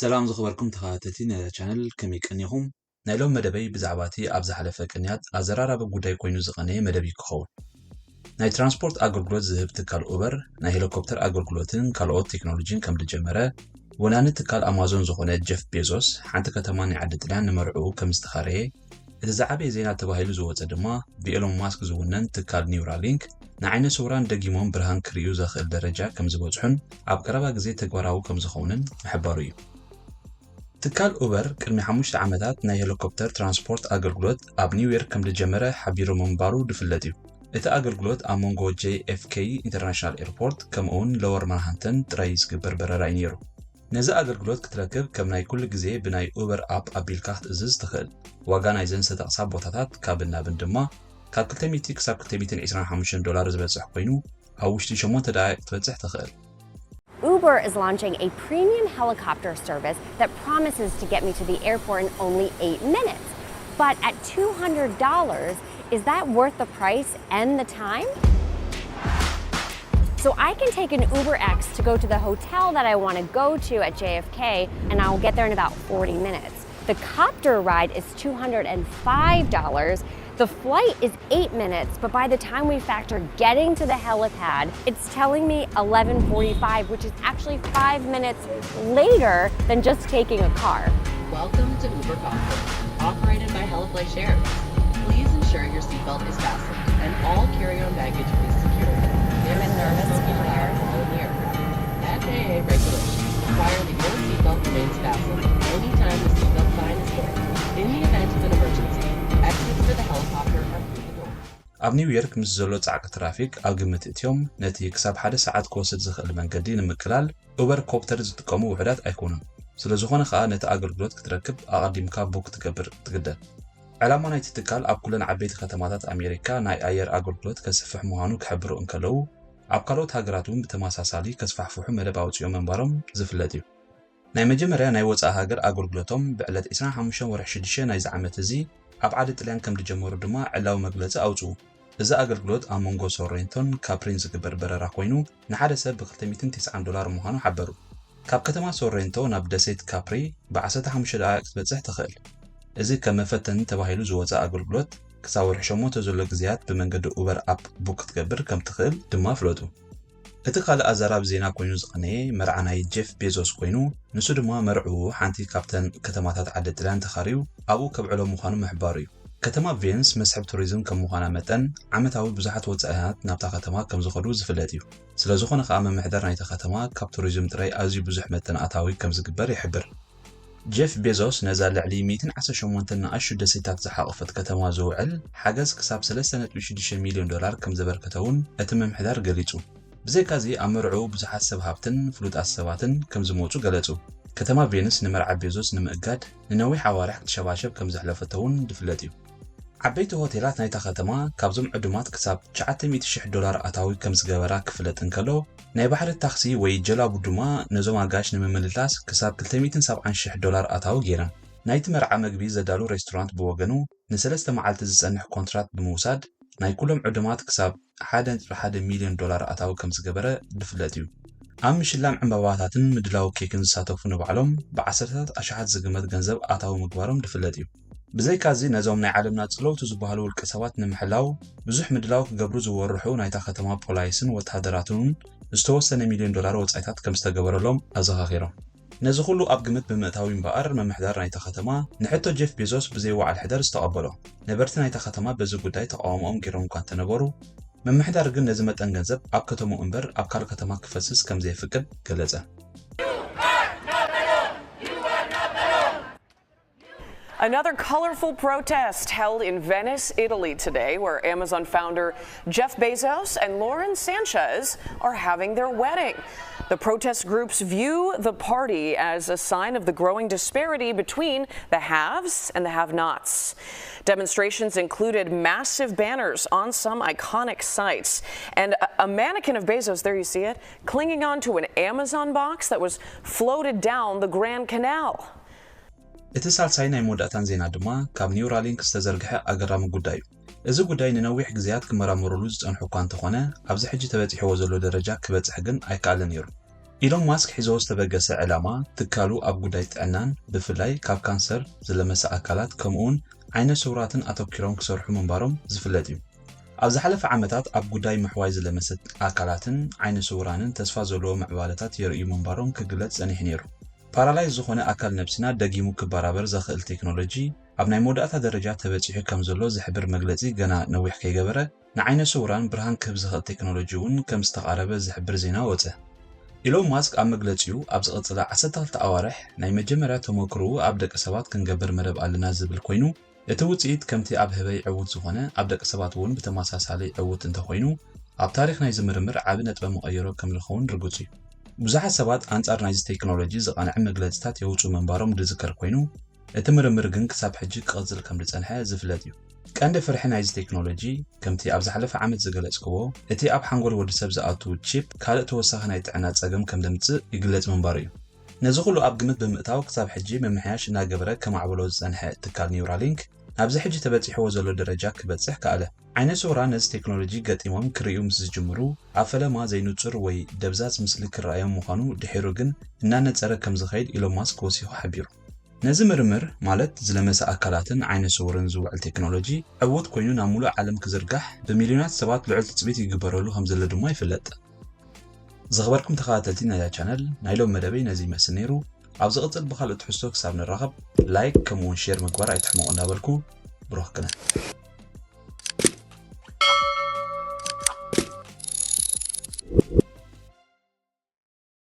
ሰላም ዝኸበርኩም ተኸታተልቲ ናይዛ ቻነል፣ ከመይ ቀኒኹም? ናይ ሎም መደበይ ብዛዕባ እቲ ኣብ ዝሓለፈ ቅንያት ኣዘራራቢ ጉዳይ ኮይኑ ዝቐነየ መደብ እዩ ክኸውን። ናይ ትራንስፖርት ኣገልግሎት ዝህብ ትካል ኡበር ናይ ሄሊኮፕተር ኣገልግሎትን ካልኦት ቴክኖሎጂን ከም ዝጀመረ፣ ወናኒ ትካል ኣማዞን ዝኾነ ጀፍ ቤዞስ ሓንቲ ከተማ ናይ ዓዲ ጥልያን ንመርዕኡ ከም ዝተኻረየ፣ እቲ ዝዓበየ ዜና ተባሂሉ ዝወጸ ድማ ብኤሎን ማስክ ዝውነን ትካል ኒውራሊንክ ንዓይነ ስውራን ደጊሞም ብርሃን ክርእዩ ዘኽእል ደረጃ ከም ዝበጽሑን ኣብ ቀረባ ግዜ ተግባራዊ ከም ዝኸውንን ምሕባሩ እዩ። ትካል ኡበር ቅድሚ ሓሙሽተ ዓመታት ናይ ሄሊኮፕተር ትራንስፖርት ኣገልግሎት ኣብ ኒውዮርክ ከም ዝጀመረ ሓቢሩ ምንባሩ ዝፍለጥ እዩ። እቲ ኣገልግሎት ኣብ መንጎ ጄ ኤፍ ኬ ኢንተርናሽናል ኤርፖርት ከምኡውን ሎወር ማንሃተን ጥራይ ዝግበር በረራ እዩ ነይሩ። ነዚ ኣገልግሎት ክትረክብ ከም ናይ ኩሉ ግዜ ብናይ ኡበር ኣፕ ኣቢልካ ክትእዝዝ ትኽእል። ዋጋ ናይዘን ዝተጠቕሳ ቦታታት ካብን ናብን ድማ ካብ ክልተ ሚእቲ ክሳብ ክልተ ሚእትን ዕስራን ሓሙሽተን ዶላር ዝበጽሕ ኮይኑ ኣብ ውሽጢ ሸሞንተ ደቓይቕ ክትበጽሕ ትኽእል። Uber is launching a premium helicopter service that promises to get me to the airport in only eight minutes. But at two hundred dollars, is that worth the price and the time? So I can take an Uber X to go to the hotel that I want to go to at J F K, and I'll get there in about forty minutes. The copter ride is two hundred and five dollars. The flight is eight minutes, but by the time we factor getting to the helipad, it's telling me eleven forty-five, which is actually five minutes later than just taking a car. Welcome to Uber Cockpit, operated by HelloFly Shares. Please ensure your seatbelt is fastened and all carry-on baggage is secured. There is no seatbelt allowed while in the aircraft. F A A regulations require that your seatbelt remains fastened anytime the seatbelt sign is lit. In the event of an emergency, exits for the helicopter are through the door. ኣብ ኒውዮርክ ምስ ዘሎ ጻዕቂ ትራፊክ ኣብ ግምት እትዮም ነቲ ክሳብ ሓደ ሰዓት ክወስድ ዝኽእል መንገዲ ንምቅላል ኡበር ኮፕተር ዝጥቀሙ ውሑዳት ኣይኮኑን። ስለ ዝኾነ ከኣ ነቲ ኣገልግሎት ክትረክብ ኣቐዲምካ ቡክ ክትገብር ትግደድ። ዕላማ ናይቲ ትካል ኣብ ኩለን ዓበይቲ ከተማታት ኣሜሪካ ናይ ኣየር ኣገልግሎት ከስፍሕ ምዃኑ ክሕብሩ እንከለዉ፣ ኣብ ካልኦት ሃገራት እውን ብተመሳሳሊ ከስፋሕፍሑ መደብ ኣውጺኦም ምንባሮም ዝፍለጥ እዩ። ናይ መጀመርያ ናይ ወጻኢ ሃገር ኣገልግሎቶም ብዕለት ዕስራን ሓሙሽተን ወርሒ ሽዱሽተ ናይዚ ዓመት እዚ ኣብ ዓዲ ጥልያን ከም ዝጀመሩ ድማ ዕላዊ መግለጺ ኣውጽኡ። እዚ ኣገልግሎት ኣብ መንጎ ሶሬንቶን ካፕሪን ዝግበር በረራ ኮይኑ ንሓደ ሰብ ብ ክልተ ሚእትን ተስዓን ዶላር ምዃኑ ሓበሩ። ካብ ከተማ ሶሬንቶ ናብ ደሴት ካፕሪ ብ ዓሰርተ ሓሙሽተ ደቓይቕ ክትበጽሕ ትኽእል። እዚ ከም መፈተኒ ተባሂሉ ዝወጸ ኣገልግሎት ክሳብ ወርሒ ሸሞንተ ዘሎ ግዜያት ብመንገዲ ኡበር ኣፕ ቡክ ክትገብር ከም ትኽእል ድማ ፍለጡ። እቲ ካልእ ኣዛራቢ ዜና ኮይኑ ዝቐነየ መርዓ ናይ ጄፍ ቤዞስ ኮይኑ፣ ንሱ ድማ መርዕኡ ሓንቲ ካብተን ከተማታት ዓዲ ጥልያን ተኻርዩ ኣብኡ ከብዕሎ ምዃኑ ምሕባሩ እዩ። ከተማ ቬንስ መስሕብ ቱሪዝም ከም ምዃና መጠን ዓመታዊ ብዙሓት ወጻኢታት ናብታ ከተማ ከም ዝኸዱ ዝፍለጥ እዩ። ስለ ዝኾነ ከኣ ምምሕዳር ናይታ ከተማ ካብ ቱሪዝም ጥራይ ኣዝዩ ብዙሕ መጠን ኣታዊ ከም ዝግበር ይሕብር። ጄፍ ቤዞስ ነዛ ልዕሊ ሚእትን ዓሰርተ ሸሞንተን ንኣሽቱ ደሴታት ዝሓቖፈት ከተማ ዝውዕል ሓገዝ ክሳብ ሰለስተ ነጥቢ ሽዱሽተ ሚልዮን ዶላር ከም ዘበርከተ እውን እቲ ምምሕዳር ገሊጹ። ብዘይካዚ ኣብ መርዕኡ ብዙሓት ሰብ ሃብትን ፍሉጣት ሰባትን ከም ዝመጹ ገለጹ። ከተማ ቬንስ ንመርዓ ቤዞስ ንምእጋድ ንነዊሕ ኣዋርሕ ክትሸባሸብ ከም ዘሕለፈቶ እውን ዝፍለጥ እዩ። ዓበይቲ ሆቴላት ናይታ ከተማ ካብዞም ዕዱማት ክሳብ ትሽዓተ ሚእቲ ሽሕ ዶላር ኣታዊ ከም ዝገበራ ክፍለጥ እንከሎ፣ ናይ ባሕሪ ታክሲ ወይ ጀላቡ ድማ ነዞም ኣጋይሽ ንምምልላስ ክሳብ ክልተ ሚእትን ሰብዓን ሽሕ ዶላር ኣታዊ ገይረን። ናይቲ መርዓ መግቢ ዘዳሉ ሬስቶራንት ብወገኑ ንሰለስተ መዓልቲ ዝጸንሕ ኮንትራት ብምውሳድ ናይ ኩሎም ዕዱማት ክሳብ ሓደ ነጥቢ ሓደ ሚልዮን ዶላር ኣታዊ ከም ዝገበረ ዝፍለጥ እዩ። ኣብ ምሽላም ዕምባባታትን ምድላው ኬክን ዝሳተፉ ንባዕሎም ብዓሰርተታት ኣሽሓት ዝግመት ገንዘብ ኣታዊ ምግባሮም ዝፍለጥ እዩ። ብዘይካዚ ነዞም ናይ ዓለምና ጽለውቲ ዝበሃሉ ውልቀ ሰባት ንምሕላው ብዙሕ ምድላው ክገብሩ ዝወርሑ ናይታ ከተማ ፖላይስን ወተሃደራትን እውን ዝተወሰነ ሚልዮን ዶላር ወጻኢታት ከም ዝተገበረሎም ኣዘኻኺሮም። ነዚ ኩሉ ኣብ ግምት ብምእታው እምበኣር ምምሕዳር ናይታ ከተማ ንሕቶ ጄፍ ቤዞስ ብዘይ ወዓል ሕደር ዝተቐበሎ። ነበርቲ ናይታ ከተማ በዚ ጉዳይ ተቓውሞኦም ገይሮም እኳ እንተነበሩ፣ ምምሕዳር ግን ነዚ መጠን ገንዘብ ኣብ ከተምኡ እምበር ኣብ ካልእ ከተማ ክፈስስ ከም ዘየፍቅድ ገለጸ። Another colorful protest held in Venice, Italy today, where Amazon founder Jeff Bezos and Lauren Sanchez are having their wedding. The protest groups view the party as a sign of the growing disparity between the haves and the have nots. Demonstrations included massive banners on some iconic sites and a- a mannequin of Bezos, there you see it, clinging onto an Amazon box that was floated down the Grand Canal. እቲ ሳልሳይ ናይ መወዳእታን ዜና ድማ ካብ ኒውራሊንክ ዝተዘርግሐ ኣገራሚ ጉዳይ እዩ። እዚ ጉዳይ ንነዊሕ ግዜያት ክመራመሩሉ ዝጸንሑ እኳ እንተኾነ፣ ኣብዚ ሕጂ ተበጺሕዎ ዘሎ ደረጃ ክበጽሕ ግን ኣይከኣለን ነይሩ። ኢሎን ማስክ ሒዞ ዝተበገሰ ዕላማ ትካሉ ኣብ ጉዳይ ጥዕናን ብፍላይ ካብ ካንሰር ዝለመሰ ኣካላት ከምኡውን ዓይነ ስውራትን ኣተኪሮም ክሰርሑ ምንባሮም ዝፍለጥ እዩ። ኣብ ዝሓለፈ ዓመታት ኣብ ጉዳይ ምሕዋይ ዝለመሰት ኣካላትን ዓይነ ስውራንን ተስፋ ዘለዎ ምዕባለታት የርእዩ ምንባሮም ክግለጽ ጸኒሑ ነይሩ። ፓራላይዝ ዝኾነ ኣካል ነብስና ደጊሙ ክበራበር ዘኽእል ቴክኖሎጂ ኣብ ናይ መወዳእታ ደረጃ ተበጺሑ ከም ዘሎ ዝሕብር መግለጺ ገና ነዊሕ ከይገበረ ንዓይነ ስውራን ብርሃን ክህብ ዝኽእል ቴክኖሎጂ እውን ከም ዝተቓረበ ዝሕብር ዜና ወጸ። ኢሎን ማስክ ኣብ መግለጺኡ ኣብ ዝቕጽላ ዓሰርተ ክልተ ኣዋርሕ ናይ መጀመርያ ተመክሮኡ ኣብ ደቂ ሰባት ክንገብር መደብ ኣለና ዝብል ኮይኑ እቲ ውጽኢት ከምቲ ኣብ ህበይ ዕዉት ዝኾነ ኣብ ደቂ ሰባት እውን ብተመሳሳሊ ዕዉት እንተኾይኑ ኣብ ታሪኽ ናይዚ ምርምር ዓቢ ነጥበ መቐየሮ ከም ዝኸውን ርጉጽ እዩ። ብዙሓት ሰባት ኣንጻር ናይዚ ቴክኖሎጂ ዝቐንዐ መግለጽታት የውጽኡ ምንባሮም ዝዝከር ኮይኑ እቲ ምርምር ግን ክሳብ ሕጂ ክቕጽል ከም ዝጸንሐ ዝፍለጥ እዩ። ቀንዲ ፍርሒ ናይዚ ቴክኖሎጂ ከምቲ ኣብ ዝሓለፈ ዓመት ዝገለጽክዎ እቲ ኣብ ሓንጎል ወዲ ሰብ ዝኣቱ ቺፕ ካልእ ተወሳኺ ናይ ጥዕና ጸገም ከም ዘምጽእ ይግለጽ ምንባሩ እዩ። ነዚ ኩሉ ኣብ ግምት ብምእታው ክሳብ ሕጂ ምምሕያሽ እናገበረ ከማዕብሎ ዝጸንሐ ትካል ኒውራሊንክ ናብዚ ሕጂ ተበጺሕዎ ዘሎ ደረጃ ክበጽሕ ከኣለ። ዓይነ ስውራን ነዚ ቴክኖሎጂ ገጢሞም ክርእዩ ምስ ዝጅምሩ ኣብ ፈለማ ዘይንጹር ወይ ደብዛዝ ምስሊ ክረኣዮም ምዃኑ ድሒሩ ግን እናነጸረ ከም ዝኸይድ ኢሎን ማስክ ወሲኹ ሓቢሩ። ነዚ ምርምር ማለት ዝለመሰ ኣካላትን ዓይነ ስውርን ዝውዕል ቴክኖሎጂ ዕዉት ኮይኑ ናብ ሙሉእ ዓለም ክዝርጋሕ ብሚልዮናት ሰባት ልዑል ትጽቢት ይግበረሉ ከም ዘሎ ድማ ይፍለጥ። ዝኸበርኩም ተኸታተልቲ ናይዛ ቻነል ናይ ሎም መደበይ ነዚ ይመስል ነይሩ። ኣብ ዝቕጽል ብኻልእ ትሕዝቶ ክሳብ ንራኸብ ላይክ ከምኡውን ሼር ምግባር ኣይትሕመቑ እንዳበልኩ ብሩኽ ቅነ።